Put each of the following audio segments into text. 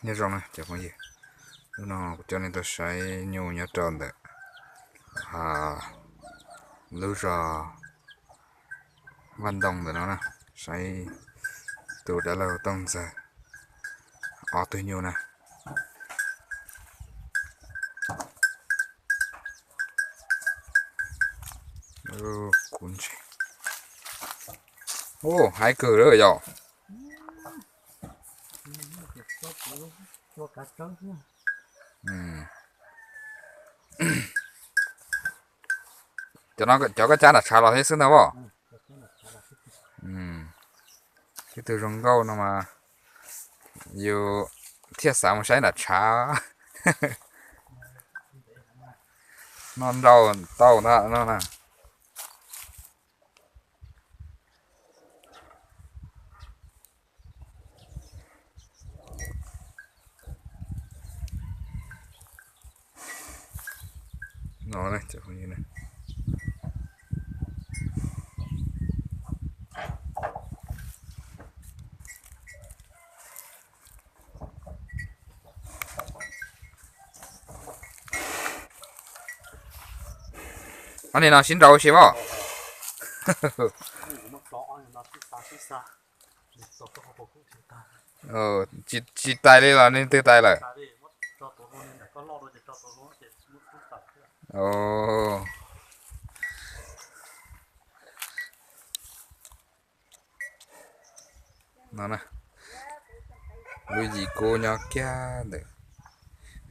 Nyob zoo na cov phooj ywg, hnub no kuv coj nej tuaj saib nyuj nyob rau ntawm lub zos Vaj Ntoo ntawm no na, saib tus dab laug Tooj Ntxawg ob tug nyuj na. Haib kawg lawm yom. Cov no cov koj cab nram tshav los thiab xwb ntag as? Ib tug zoo nkauj no mas yus thiaj xav mus saib nram tshav. Noj nrau tau ntag no na. Ob niag no sib nraus ua si as? Tsis tais li los nej twg tais lawm? No, lub yim kub nyob kiag ntawm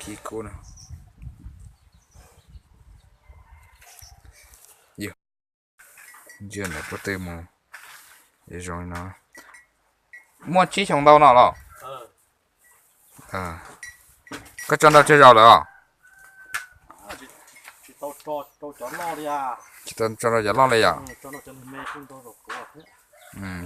khib kub no. Ntsia ntawm pob tw mus zoo li no. Muaj tsib xyoos ntau no los? Koj tso nrau tsawg zaus lawm os? Tsis tau tso nrau cov loj li yom?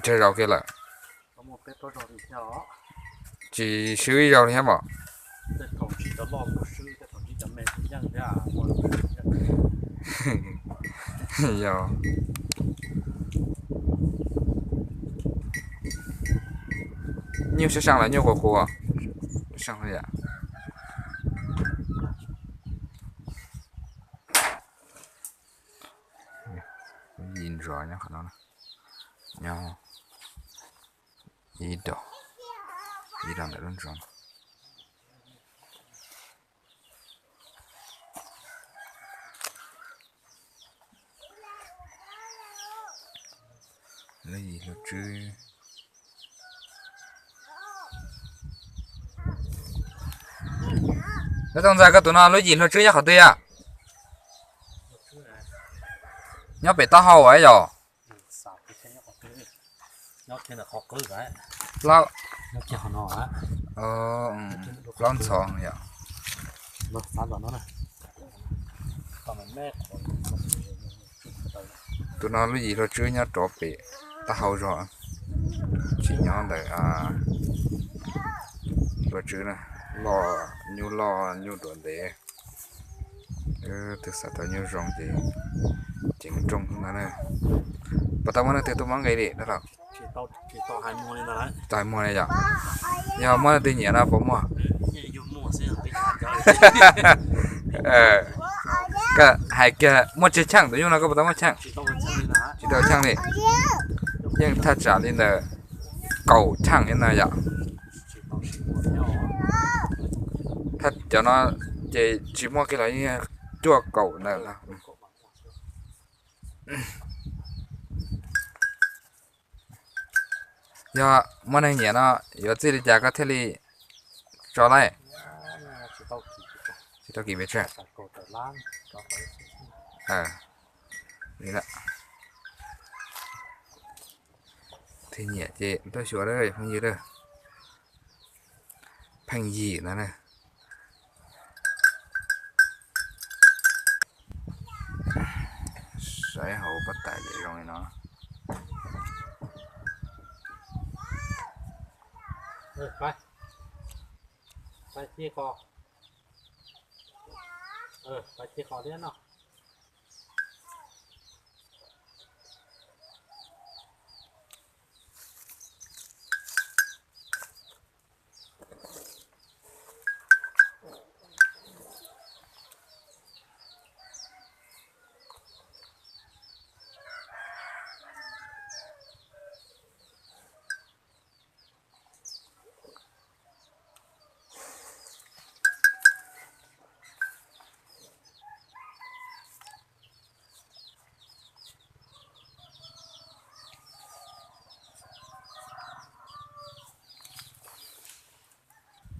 Tsawg zaus kiag lawm? Tsis swb ib zaug li thiab mos? Yog nyuj sab seej los nyuj qus qus? Seej yam. Yim ntsuav nyob qhov no, nyob ib do, ib do ntawm lub ntsuav. Lub yim hluas tswb. Neb Tooj Ntxawg, koj tus no lub yim hluas tswb nyob qhov twg yom? Nyob pem taub hau yom? Plaub ntxhov yom. Tus no lub yim hluas tswb nyob rov pem taub hau zog, tsis nyob ntawm hluas tswb na. Loj, nyuj loj nyuj duav ntev. Twb xav tau nyuj zoo ces ceev rooj ntag na. Puas tau muaj leej twg tuaj muab nqi li dab laug? Tsis tau hais muag li yom? Yog muaj leej twg nyiam no puas muaj? Koj hais kiag, muaj tsawg cheej tus nyuj no, koj puas tau muaj cheej? Tsis tau cheej li. Yeej thaj tsam li ntawm kaum cheej li no yom. Thaj cov no ces tsis muaj kiag los yeej cuaj kaum ntawm no. Yog muaj neeg nyiam no yuav txij li cas koj thiaj li tso laij? Tsis tau kis pes tsawg. Tus nyiam ces tuaj xyuas phooj ywg. Pheej yim ntag na. Saib hauv pob tw ces zoo li no.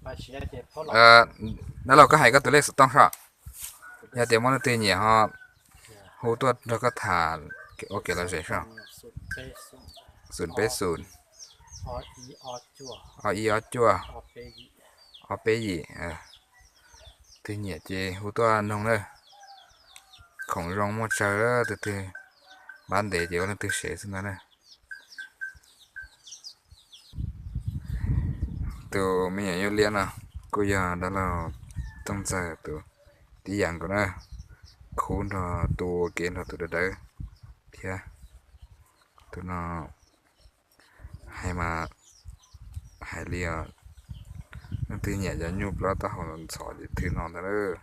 Dab laug, koj hais koj tus lej xov tooj soj, yog tias muaj leej twg nyiam ho hu tuaj nrog koj tham ua kev lom zem soj. Xoom peb xoom, ob ib ob cuaj, ob peb yim. Twg nyiam ces hu tuaj noog na. Khoom zoo muaj tsawg, tus twg npab ntev ces ua leej twg sev xwb ntag na. Tus me nyuam nyuj liab no kuj yog dab laug Tooj Ntxawg tus tib yam nkaus na, khub nrog tu ua ke nrog tus dawb dawb thiab. Tus no hais mas hais li os, leej twg nyiam cov nyuj plaub taub hau ntxhov ces thwm no ntag lauj.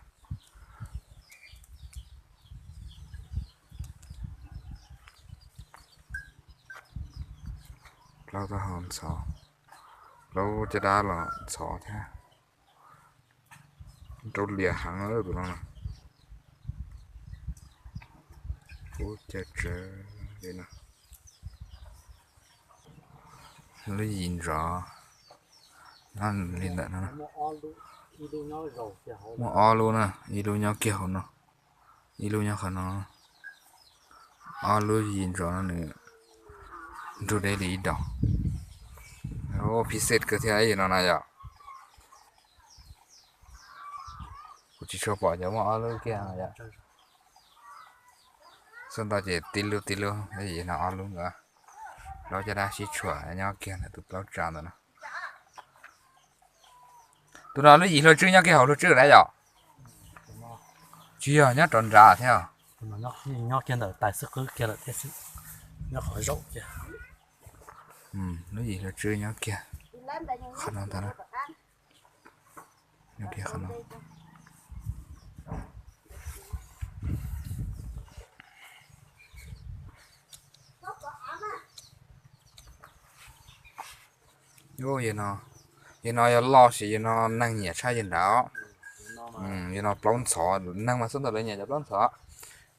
Plaub taub hau ntxhov, plaub caj dab los ntxhov thiab. Rau liam heev tus no. Ub, caj tsawv li no. Lub yim ntxhov no li ntawm no. Muaj ob lub na, ib lub nyob kiag hauv no, ib lub nyob qhov no. Ob lub yim ntxhov no nws nrug deb li ib daus. Phij xej kawg thiab no na yom. Kuv tsis tshua pom cov muaj ob lub kiag yom. Xub ntau ces tib lub tib lub, yim no ob lub nkawd. Plaub caj dab sib tshuam nyob kiag ntawm tus plaub tsa ntawm no. Tus no lub yim hlua tswb nyob kiag hauv hlua tswb na yom. Tsis yog, nyob rov nrad thiab. Nyob kiag ntawm tais xwb qwb kiag lawm thiab xwb. Nyob qhov zaum kiag. Lub yim hlua tswb nyob kiag qhov no ntag. Nyob kiag qhov no. Yog no, yog no yog loj ces yog no neeg nyiam tshaj yawg nrad. Yog no plaub ntxhov, neeg mas xub ntau lawv nyiam cov plaub ntxhov.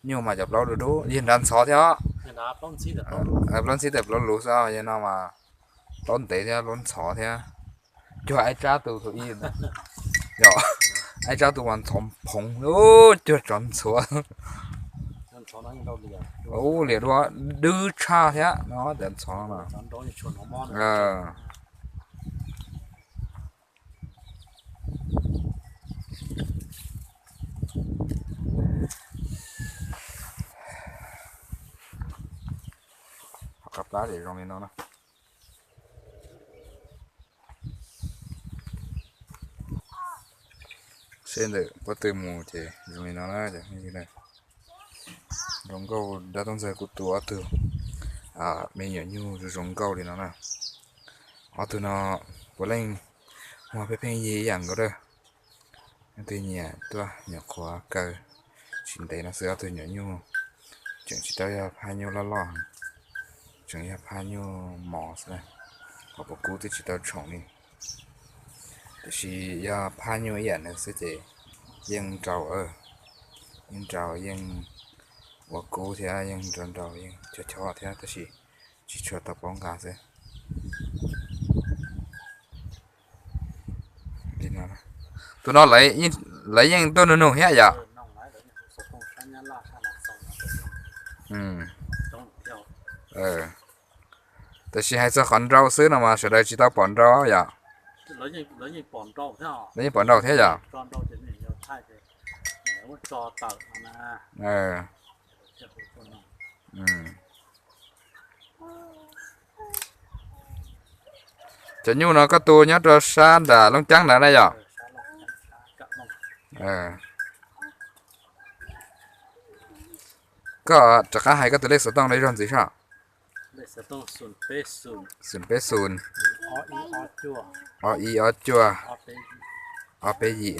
Nyuj mas cov plaub dub dub, yawg nrad ntxhov thiab. Plaub ntxhib tawm plaub lus xwb, yog no mas plaub ntev thiab plaub ntxhov thiab. Cuag aib tsab tus thaum ub, yog aib tsab tus mas ntxhov phoov, cuag tsov ntxhuav. Ub, liam dua dub tshaj thiab no, cov ntxhov no. Qab plab ces zoo li no na. Seb ntawm pob tw mus ces zoo li no na. Zoo nkauj, dab Tooj Ntxawg kuj tu ob tug me nyuam nyuj zoo zoo nkauj li no na. Ob tug no puav leej muag pheej pheej yig ib yam nkaus lawm. Leej twg nyiam tuaj nyuam qhuav kaw tsis ntev no xwb. Ob tug nyuam nyuj tseem tsis tau yog phaj nyuj loj loj, tseem yog phaj nyuj mos xwb, qhov puas kub twb tsis tau tshoom li. Tiam sis yog phaj nyuj ib yam nws xwb ces yeej nrau, yeej nrau yeej ua kub thiab yeej nrau nrau yeej chob chob thiab tab sis tsis tshua tau paub nqa xwb. Tus no lawv yeej tuaj nug nug thiab yom? Tab sis hais txog qhov nrau xwb no mas sawv daws tsis tau pom nrau yom? Lawv yeej pom nrau thiab yom? Cov nyuj no koj tu nyob rau sab nram Looj Ceeb ntawd na yom? Koj rov qab hais koj tus lej xov tooj rau ib zaug ntxiv soj. Xoom peb xoom, ob ib ob cuaj, ob peb yim.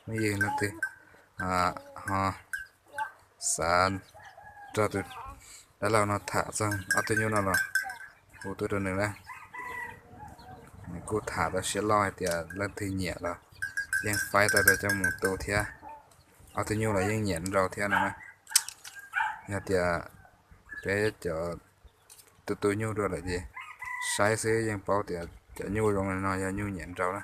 Phooj ywg leej twg ho xav nrog tus dab laug no tham txog ob tug nyuj no los hu tuaj rau nws na. Nws kuj tham tau siab loj hais tias leej twg nyiam los yeej faib tau rau coj mus tu thiab. Ob tug nyuj los yeej nyiam nrau thiab no na. Yog tias peb cov tu tu nyuj dua lawm ces saib xwb yeej paub tias cov nyuj zoo li no yog nyuj nyiam nrau na.